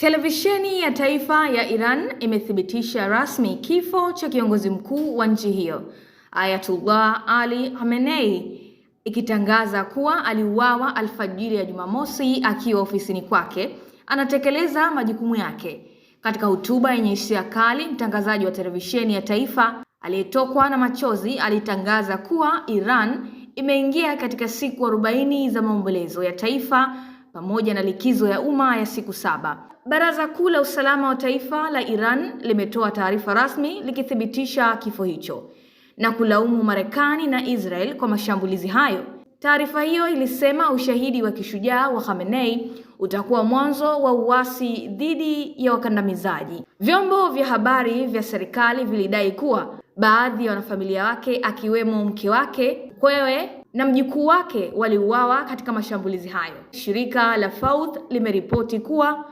Televisheni ya taifa ya Iran imethibitisha rasmi kifo cha kiongozi mkuu wa nchi hiyo, Ayatullah Ali Khamenei, ikitangaza kuwa aliuawa alfajiri ya Jumamosi akiwa ofisini kwake anatekeleza majukumu yake. Katika hotuba yenye hisia kali, mtangazaji wa televisheni ya taifa aliyetokwa na machozi alitangaza kuwa Iran imeingia katika siku 40 za maombolezo ya taifa pamoja na likizo ya umma ya siku 7. Baraza Kuu la Usalama wa Taifa la Iran limetoa taarifa rasmi likithibitisha kifo hicho na kulaumu Marekani na Israel kwa mashambulizi hayo. Taarifa hiyo ilisema ushahidi wa kishujaa wa Khamenei utakuwa mwanzo wa uasi dhidi ya wakandamizaji. Vyombo vya habari vya serikali vilidai kuwa baadhi ya wanafamilia wake akiwemo mke wake, mkwewe na mjukuu wake waliuawa katika mashambulizi hayo. Shirika la Fauth limeripoti kuwa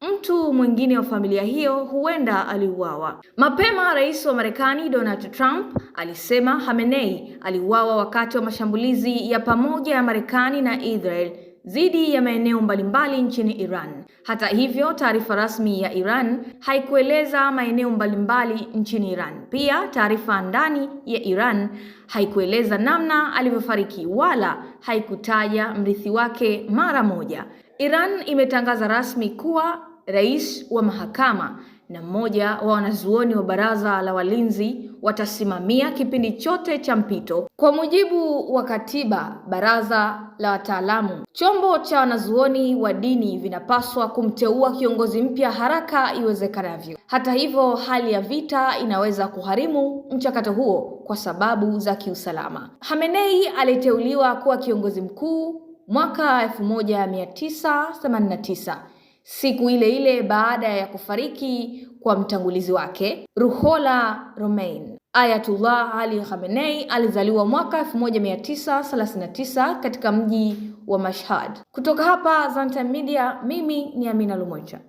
mtu mwingine wa familia hiyo huenda aliuawa. Mapema, rais wa Marekani Donald Trump alisema Khamenei aliuawa wakati wa mashambulizi ya pamoja ya Marekani na Israel dhidi ya maeneo mbalimbali nchini Iran. Hata hivyo, taarifa rasmi ya Iran haikueleza maeneo mbalimbali nchini Iran. Pia taarifa ndani ya Iran haikueleza namna alivyofariki wala haikutaja mrithi wake mara moja. Iran imetangaza rasmi kuwa rais wa mahakama na mmoja wa wanazuoni wa baraza la walinzi watasimamia kipindi chote cha mpito. Kwa mujibu wa katiba, baraza la wataalamu, chombo cha wanazuoni wa dini, vinapaswa kumteua kiongozi mpya haraka iwezekanavyo. Hata hivyo, hali ya vita inaweza kuharimu mchakato huo kwa sababu za kiusalama. Khamenei aliteuliwa kuwa kiongozi mkuu mwaka 1989, siku ile ile baada ya kufariki kwa mtangulizi wake Ruhollah Khomeini. Ayatullah Ali Khamenei alizaliwa mwaka 1939 katika mji wa Mashhad. Kutoka hapa Zantime Media, mimi ni Amina Lumwecha.